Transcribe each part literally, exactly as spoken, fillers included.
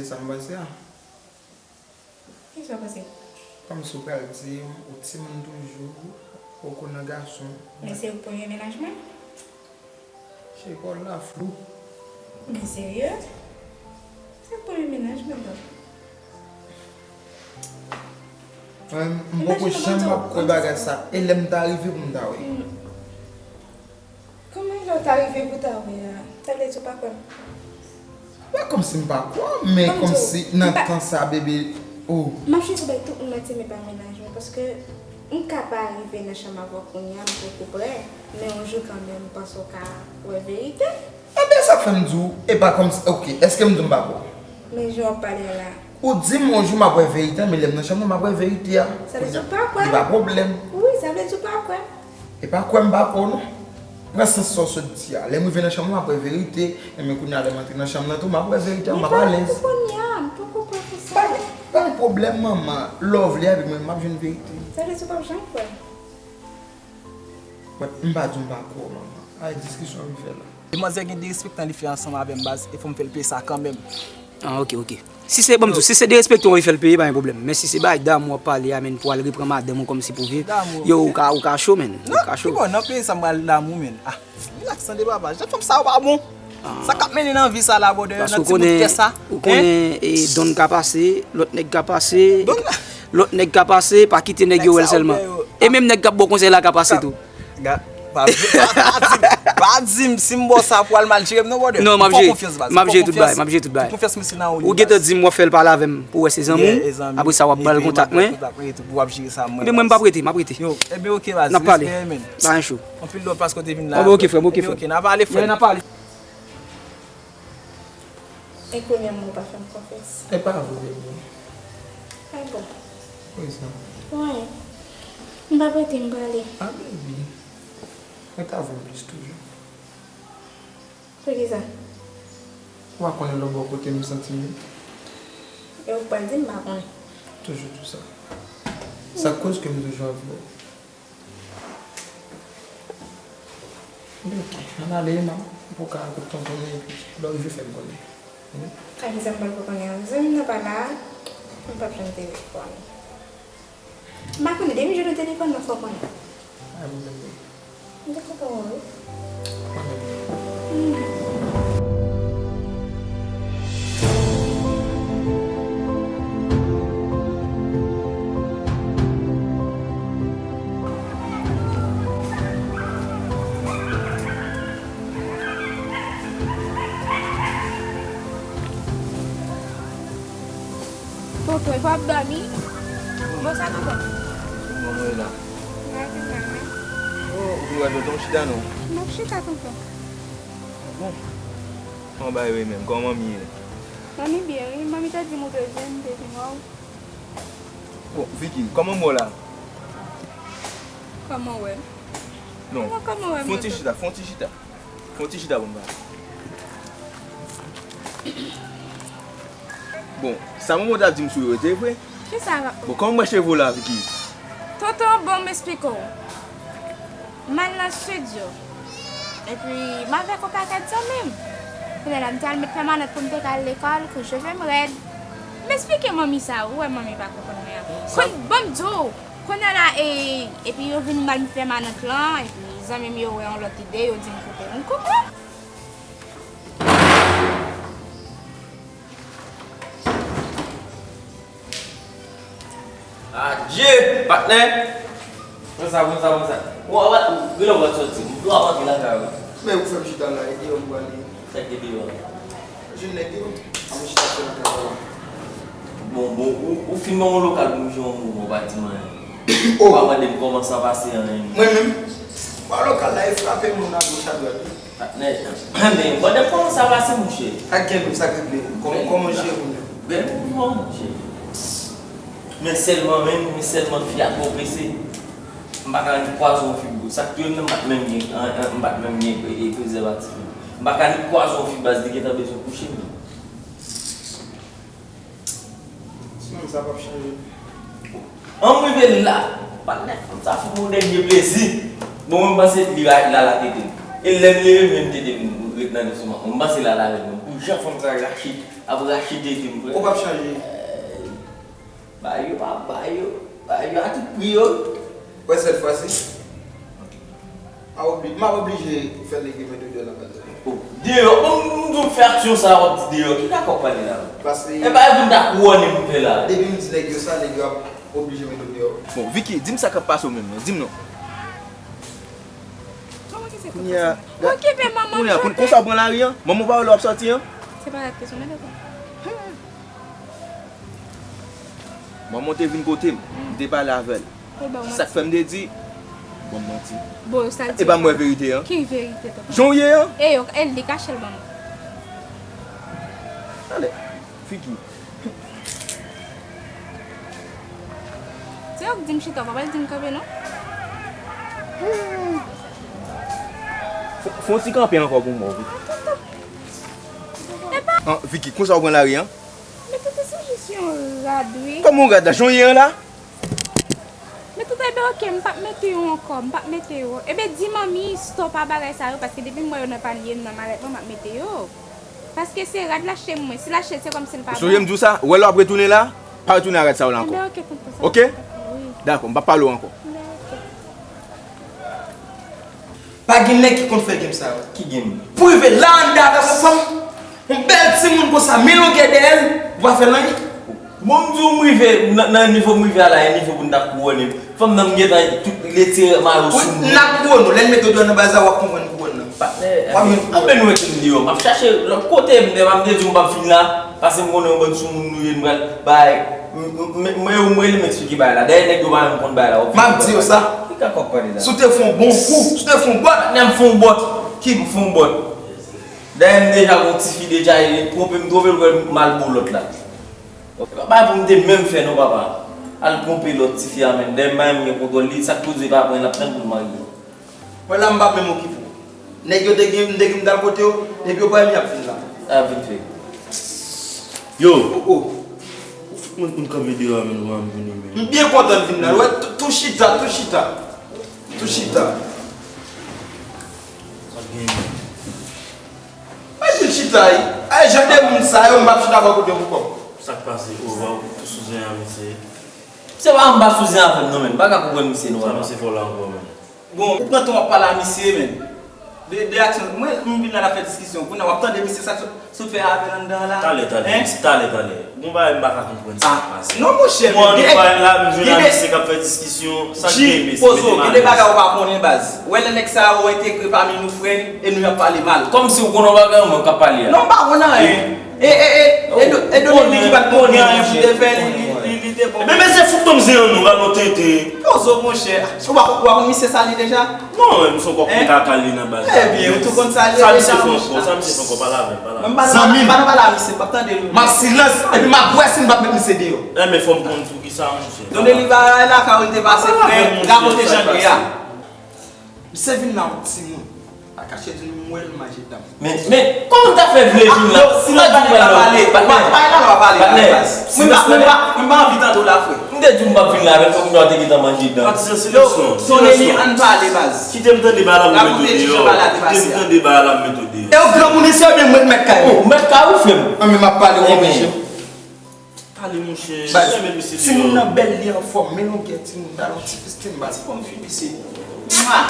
Sa m panse a. Kisa w panse? Kòmsi w pral di m ou timoun toujou, ou poko nan gason. Men se ou k premye mennaj mwen? Cheri, pawòl la flou. Men serye? Se premye mennaj mwen, donk. Mwen, m poko janm ap kwè bagay sa. E lè m ta rive pou m ta wè. Kòman lè w ta rive pou ta wè a? Sa vle di w pa kwè m? Pa kòmsi m pa kwè w, men kòmsi nan tan sa, bebe, oh. M ap chita bay tout moun manti, men pa mennaj mwen, paske m ka pa rive nan chanm avè w kounye a, m poko prè, men yon jou kanmenm, m panse w ka wè verite. Ebyen, sa fè m di w, e pa kòmsi, ok, èske m di w m pa kwè w? Men jan w ap pale a la. Ou di m yon jou m ap wè verite a, men lè m nan chanm nan, m ap wè verite a. Sa vle di w pa kwè m? Li pa pwoblèm. Wi, sa vle di w pa kwè m. E pa kwè m pa kwè w non. Pran sans sa w sot di a. Lè m rive nan chanm nan, m ap wè verite. Enben kounye a, lè m antre nan chanm nan tou, m ap wè verite a, m ap alèz. Men pa pou kounye a, m poko prè pou sa. Pa, pa gen pwoblèm, manman. Lè w vle avèk mwen, m ap jwenn verite. Sa vle di w p ap janm kwè m? But m pa di w m pa kwè w, manman. Ay, diskisyon w vin fè la. Demwazèl gen derespektan li fè ansanm avè m, baz, e fò m fè l peye sa kanmenm. Ah, ok, ok. Si se, ban m di w, si se derespekte w anvi fè l peye, pa gen pwoblèm. Men si se bagay damou w ap pale a, menn, pou w al reprann madanm ou kòmsi pou vye, yo, ou ka, ou ka cho, menn. Ou ka cho. Ki bò nan peyi sa m pral damou, menn? Ah, rilaks tande papa. Jan fanm sa yo pa bon. Sa k ap mennen nan vi sa la, brother, nan timoun tè sa. Paske ou konnen, ou konnen, e, Don ka pase, lòt nèg ka pase, lòt nèg ka pase, pa kite nèg yo wè l sèlman. E menm nèg k ap ba w konsèy la ka pase tou. Ga-, pa, pa, pa di, pa di m si m ba w sa pou al mal jere m non, brother. Non, m ap jere. M ap jere tout bagay, m ap jere tout bagay. Ou gentan di m w ap fè l pale avè m pou w wè se zanmi w. Apre sa, w ap ba l kontak mwen. Ebyen, mwen, m p ap rete, m ap rete. N ap pale. Pa gen cho. Anpil love paske w te vin la. Ebyen, ok, frè m, ok, frè m. Ebyen, ok, n a pale, frè m. E kounye a, ou pa fè m konfyans. E pa vre, baby. A bon? Wi, sa. Wi. M pa prete, m prale. Ah, baby. Mwen ta vle plis toujou. Poukisa? Ou pa konnen lòt bò kote m santi m ye? E ou pral di m pa konnen. Toujou di sa. Sa k koz ke m toujou anvi wè w. Ok, ann ale, Emma. Ou ka kote tonton nou, epi lè w rive, fè m konnen. Wi. Sa ki sa m pral fè konnen an? Zanmi m nan pa la, m p ap janm telefòn. M pa konnen, depi m jwenn ou telefòn nan, fò w konnen. Pa gen pwoblèm, baby. M te kontan wè w, wi. Konnen. Tonton, e pa ap dòmi? Bon, sa tonton? Kòman w ye la? M pa vin la, non. Oh, ou vin wè tonton, chita non. M ap chita, tonton. Bon. Kòman bagay yo ye menm? Kòman manmi ye? Manmi byen, wi. Manmi te di m ou bezwen m, m te vin wè w. Bon, Vicky, kòman m wè w la? Kòman w wè m? Non. Kòman, kòman w wè m, tonton? Fè yon ti chita, fè yon ti chita. Fè yon ti chita pou m pale. Bon, sa manman w t ap di m sou yo, e te vre? Kisa? Bon, kòman w wè cheve w la, Vicky? Tonton, bon, m esplike w. M al nan estidyo. Epi, m avèk yon pakèt zanmi m. Kounye a la, m te al met pèmanant pou m te ka al lekòl, kou cheve m rèd. M esplike manmi sa, ou wè manmi pa konprann mwen an. Sa... Kon, bon, m di w, kounye a la, e, epi yo vin ba m pèmanant lan, epi zanmi m yo wè yon lòt ide, yo di m koupe. M koupe. Adje, patnè! Pran sa, pran sa, pran sa. Ou, ou, ou, rele w pral soti. M dwe ap antre lakay ou. Men ou fè m chita la, e deyò m prale. Sa k te deyò a? Jwenn nèg yo, ap chita fè lakay la. Bon, bon, ou, ou fin ban m yon lokal pou m jwe yon moman, ou pa di m anyen. Oh! Ou pa mande m kòman sa pase anyen. Mwen menm? Ba lokal la, e frape moun a goch a dwat wi. Patnè, men, pandan kòman sa pase, monchè? Ak gen menm sa k regle. Kòman, kòman w jere moun yo? Ben, bon, monchè. Men sèlman, men, men sèlman fi a twò prese. M pa ka annik kwaze yon fi bro. Sa k touye m nan, m pa t menm gen, an, an, m pa t menm gen, e, e, prezèvatif. M pa ka annik kwaze yon fi baz, li gentan bezwen kouche m. Sinon, sa p ap chanje. An m rive la, patnè, fanm sa fè m yon dènye plezi. Bon, mwen m panse li la, la, la tete m. E lè m leve, menm tete m ret nan lestomak mwen. M panse la, la, la, pou jan fanm sa rache. Ap rache de fi m, frè. Ou p ap chanje. Ba yo, pa ba yo. Ba yo a tout pri yo. Wè sèt fwa si. A obli-, m ap oblije fè nèg yo mete w deyò nan baz la. Oh, deyò? Bon, m, m di w fè aksyon sa, w ap di deyò. Ki kaka w pale la? Paske e pa pou m ta kouwone m fè la. Depi m di nèg yo sa, nèg yo ap oblije mete w deyò. Bon, Vicky, di m sa k ap pase w menm non. Di m non. Kòman ki se tout sa? Okipe manman m. Kounye a, konsa w pran lari an? Manman w pa wè lè w ap sòti an? Se pa dat kesyon, mete sa. Manman w te vin kote m, m te pale avè l. Se sa k fè m te di, bon, m manti. Bon, sa l di. E pa m wè verite an. Ki verite, tonton? Jan w ye an? E yo, e li kache l ban mwen. Ale, figi. Se yo k di m chita, w pa pral di m kanpe, non? Fè, fè yon ti kanpe ankò pou mwen, wi. Epa. An, Vicky, konsa w pran lari an? Men tonton, se jis yon rad, wi. Kòman yon rad la? Jan w ye an la? Men tonton, ebe oke, m p ap mete yo ankò, m p ap mete yo. Ebe di manmi, stop a bagay sa yo, paske depi m wè yo nan panye m, nan malèt mwen, m ap mete yo. Paske se rad l achte m mwen, si l achte l, se kòmsi l pa bon. Sonje m di w sa, wè lè w ap retounen la, pa retounen a rad sa yo la ankò. Ebe oke, tonton, sa. Oke? Wi. Dakò, m p ap pale w ankò. Ebe oke. Pa gen nèg ki konn fè game sa yo. Ki game? Pou rive la anndan avèk yon fanm, yon bèl timoun konsa, men longè dèyè l, ou pa fè l anyen. Bon, m di w, m rive nan, nan nivo m rive a la, e nivo pou n ta kouwone m. Fanm nan m gentan tout retire mayo sou mwen. N ap kouwone w, lè n mete w deyò nan baz la, w ap konprann kouwòn nan. Patnè, anben nou rete m deyò. M ap chache lòt kote, m te, m te di w m p ap fin la, paske m konnen yon bann soumoun nou ye, nou pral bay. M, m, m, mwen, mwen, mwen, m eksplike bagay la. Dayè, nèg yo pa menm konn bagay la. M ap di yo sa. Ki kaka w ap pale la? Si w te fè yon bon kou, si w te fè yon bòt. Patnè, m fè yon bòt. Ki m fè yon bòt? Dayè, m deja gon tifi deja, e twonpe m, twonpe l, wè m al bo lòt la. Bagay pou m te menm fè non, papa. Al twonpe lòt tifi a, menm. Dayè, m pa menm gen kontwòl li, sa k poze pa pran, l ap tann pou l marye. Mwen la, m p ap menm okipe w. Nèg yo te gen, m te gen m t al kote yo, depi yo pa wè m, y ap vin la. Y ap vin fè. Yo! Oh, oh. Ou fout mwen konn kanpe deyò a, menm, m vini, menm. M byen kontan l vin la. Wè, tou, tou chita, tou chita. Tou chita. Sa k genyen? Mwen vin chita, wi. Ay, jan de moun sa yo, m p ap chita bò kote yo pou kòb. Sa k pase? Oh, waw, ou tou sou zen a, mesye. Se pa anba sou zen avè m non, menn. M pa ka konprann misye non, papa. Sa misye fè w la ankò, menn? Bon, ou pran tan w ap pale a misye, menn. De, de aksyon. Mwen, m vin la n ap fè diskisyon. Kounye a w ap tande misye sa k sot, sot fè avè l anndan an la. Talè, talè, talè, talè. Gon bagay m pa ka konprann sa k pase. Non, monchè, men gen, gen de, gen de, gen de bagay ou pa konnen, baz. Wè lè nèg sa yo entegre pami nou, frè, e nou y ap pale mal. Kòmsi w konnen yon bagay, ou menm k ap pale a. Non, m pa konn anyen. E, e, e, e, e do, e do nèg li ki pa t konn gen anyen pou l te fè, li, li, li, li te bon. Ebyen, mesye, fout ban m zen an non, gade yon tenten. Poze w, monchè. Ou pa, ou pa konn misye sa li deja? Non, men m se yon kòk kaka li nan baz la. Ebyen, ou tou konn sa li deja, monchè. Sa misye fè ankò, sa misye fè ankò, pale avè l, pale avè l. Zanmi m. Pa nan pale a misye, m p ap tande l. M ap silans, epi m ap wè si m p ap met misye deyò. Ebyen, fò m konn pou kisa, monchè. Tande li bagay la, ka ou te pase, frè, rakonte jan l ye a. Misye vin la yon timoun. Pa kache di nou m wè l manje dan m. Men, men, kòman w ta fè vle vin la? Ou pa di m pale, patnè. Patnè. Mwen pa, mwen pa, mwen pa anvi tande w la, frè. M te di w m p ap vin la avè l, fòk m te gentan manje dan. Patizan, silans non. Silans non. Kite m tande bagay la pou m mete w deyò. Kite m tande bagay la pou m mete w deyò. E w granmoun isi oubyen m ret mèt kay ou? Ou mèt kay ou, frè m. An, men m ap pale w, monchè. Pale, monchè. Baz, timoun nan bèl, li anfòm, men longè timoun, gade yon ti fistin, baz. Ti pòm fi, mesye. Mwa!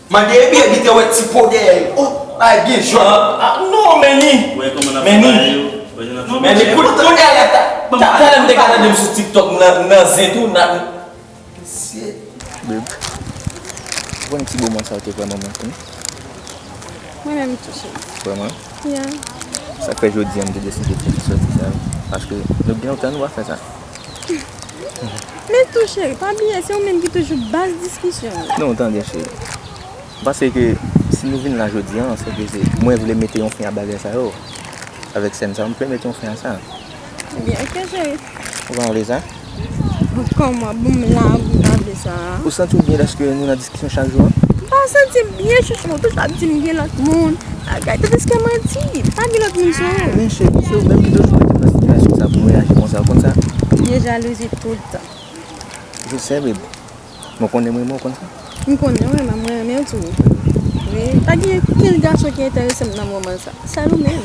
Mande epi evite wè ti po dèyè l. Oh, bagay byen jòn. Ah, ah, non, men ni. Men ni. Men ni. Kout, kout, talè m te ka tande m sou TikTok nan, nan zen tou, nan, Mesye. Babe, ou konn ti moman sa yo te vrèman manke m? Mwen menm tou, cheri. Vrèman? Yeah. Sa k fè jodi a m te deside fè ti sòti sa yo. Paske nou gen lontan nou pa fè sa. Men tou, cheri, pa bliye, se ou menm ki toujou baz diskisyon yo. Non, tande, cheri. M panse ke si nou vin la jodi a, se ke se mwen vle mete yon fen a bagay sa yo. Avèk sèn sa yo, m vle mete yon fen a sa. Ebyen, oke, cheri. Ou pa vle sa? Bon, kòman? Bon, m la, ou pa vle sa. Ou santi w byen lèske nou nan diskisyon chak jou an? M pa santi m byen, chouchou. Ou toujou ap di m gen lòt moun. Bagay, tandiske manti, pa gen lòt moun sou ou. Men cheri, se ou menm ki toujou mete m nan sitiyasyon sa pou m reyaji konsa, ou konn sa? Byen jalouzi tout tan. Je sais, babe. Mwen konnen m renmen w, ou konn sa? M konnen w renmen m, mwen renmen w tou. Wi, pa gen okenn gason ki enterese m nan moman sa. Sèl ou menm.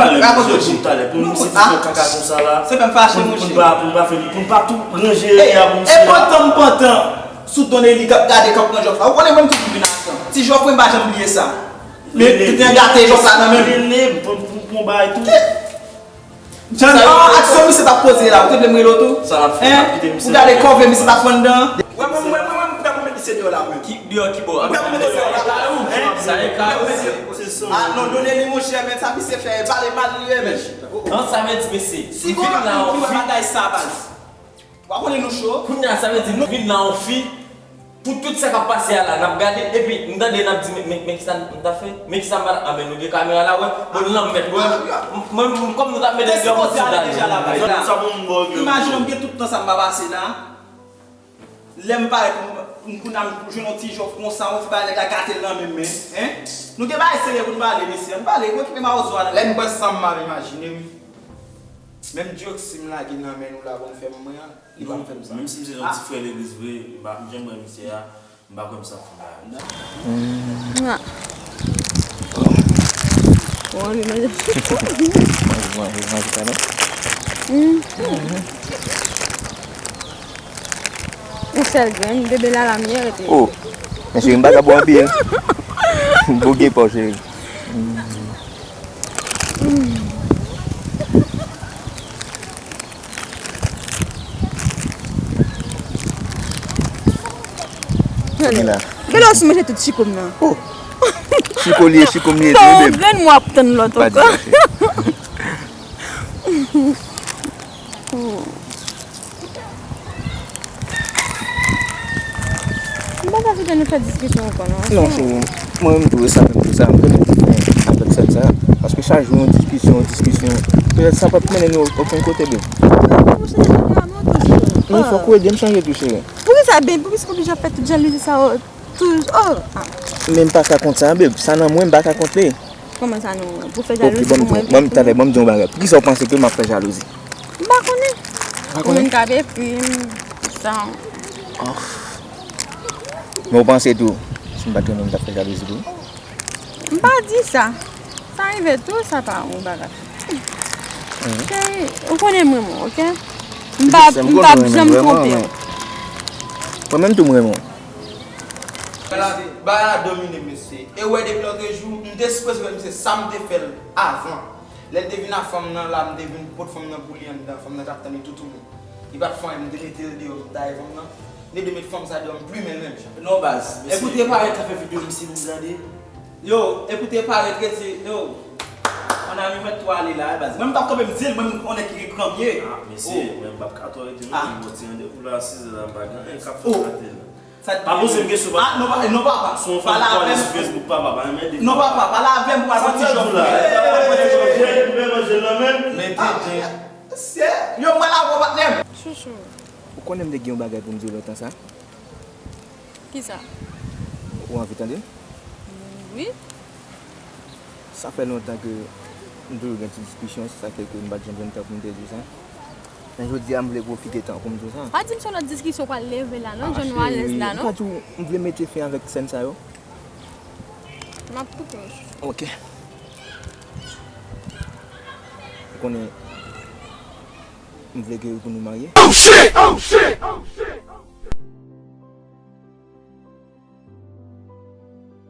talè, rakont yo, G. Pou talè, pou nou misye fè kaka konsa la. Se fè m fache, monchè. Pou n pa, pou n pa fè, pou n pa tou ranje epi a pou misye la. E pantan m pantan sou Don Eli k ap gade, k ap pran jòf la. Ou konnen mwen m toujou vin a tan. Ti jòf mwen, m pa janm bliye sa. Men, tout jan gate jòf la nan men m. Rele m, pou, pou, pou yon bagay tou. Jan, an, aksyon misye t ap poze la, ou te vle m rele w tou? Sa l ap fè, l ap kite misye. Ou gade kòve misye t ap pran anndan an? Wè, mwen, mwen, mwen, mwen, m prè pou met misye deyò la, mwen. Ki, deyò ki bò? M prè pou met misye deyò la, mwen. Sa e ka. Ah, non, Don Eli, monchè, men sa misye fè, e pale mal li ye, men. An, sa vle di, mesye, m vin la, yon fi. Bagay sa, baz. Ou pa konnen nou cho. Kounye a, sa vle di, nou vin la, yon fi. Pou tout sa k ap pase a la, n ap gade, epi m tande n ap di, men, men, men kisa m t ap fè? Men kisa m pa t ap, a, men nou gen kamera la, wè. Bon, lanmèd, wè. M, mwen, m, kòm nou t ap mete deyò, mwen sou dal. Sa bon, m bò, vle. Imajine w, m gen tout tan sa m pa pase la. Lè m parèt, m, m kounye a m jwenn yon ti jòf konsa, yon ti bagay nèg la gate l nan men m, men, en? Nou gen bagay serye pou n pale, mesye. Ann pale, mwen kite mawozo a nan men m. Lè m pran sa m mal imajine m. Menm djok si m lage nan men nou la pou n fè m mwen an. Li pa fè m sa. Menm si m se yon ti frè legliz vre, m pa, m janm wè misye a, m pa kwè m sa fè bagay. Mwa. Bon, li manje. Manje, manje, manje, talè. Mm. Yon sèl grenn, bebe la, la m ye rete. Oh, men cheri, m pa ka bò anpil. M bouge pa w, cheri. Gade la. Gade w sou mete tout chiko m nan. Oh. Chiko li ye, chiko m li ye tou, bebe. Non, grenn mwen ap tann lòt ankò. M pa ka kite nou fè diskisyon ankò, non. Non, cheri. Mwen menm tou, e sa menm tou, sa m renmen tou fè avèk sèn sa. Paske chak jou yon diskisyon, yon diskisyon. Petèt sa p ap mennen nou okenn kote, bebe. Men fòk ou ede m chanje tou, cheri. Poukisa, bebe? Poukisa w oblije ap fè tout jalouzi sa yo? Tou, oh, ah. Men m pa ka kont sa, bebe. Sa nan mwen, m pa ka kont li. Kòman sa nan mwen? Pou fè jalouzi pou mwen? Ok, ban m di yon bagay. Poukisa w panse ke m ap fè jalouzi? M pa konnen. Ou pa konnen? Moun k ap ekri m, sa. Oh. Men w panse tou, si m pa t renmen m t ap fè jalouzi tou? M pa di sa. Sa rive tou, sa pa yon bagay. Mhm. Cheri, ou konnen m renmen w, ok? M p ap, m p ap janm twonpe w. Mwen menm tou m renmen w. Bagay la, bagay la domine m, mesye. E w wè depi lòtrejou, m te sipoze fè misye sa m te fè l avan. Lè l te vin a fanm nan la, m te vin pot fanm nan pou li anndan. Fanm nan t ap tann li toutoulon. Li pa t fè anyen, m te mete l deyò, m taye fanm nan. M te vle met fanm sa deyò, m plimen l menm jan. Non, baz. Epi w te parèt ap fè videyo misye pou m tande. Yo, epi w te parèt rete, yo. Mon ami, mwen tou ale la, baz. Mwen, m p ap kanpe, m di l, mwen, m konnen ki gen kranbye. Ah, mesye, mwen, m p ap ka tolere nou, m gen yon ti randevou la, sizè la, m pa gen anyen k ap fè m rate la. Pa poze m kesyon, pa. Ah, non, pa, non, papa. Pale avè m. Facebook, papa, pa renmen de. Non, papa, pale avè m pou al pran ti jòf. Mete jen. Yo, mwen la, patnè m. Chouchou. Ou konnen m te gen yon bagay pou m di w lontan sa? Kisa? Ou anvi tande l? Wi. Sa fè lontan ke m toujou gen ti diskisyon, se sa k fè ke m pa t janm jwenn tan pou m te di w sa. Men jodi a, m vle pwofite tan pou m di w sa. Pa di m se yon lòt diskisyon w pral leve la, non, jan nou alèz la, non. Ah, cheri, m pa di w, m vle mete fen avèk sèn sa yo. M ap koupe w. Ok. Ou konnen, m vle ke pou nou marye. Oh shit! Oh shit!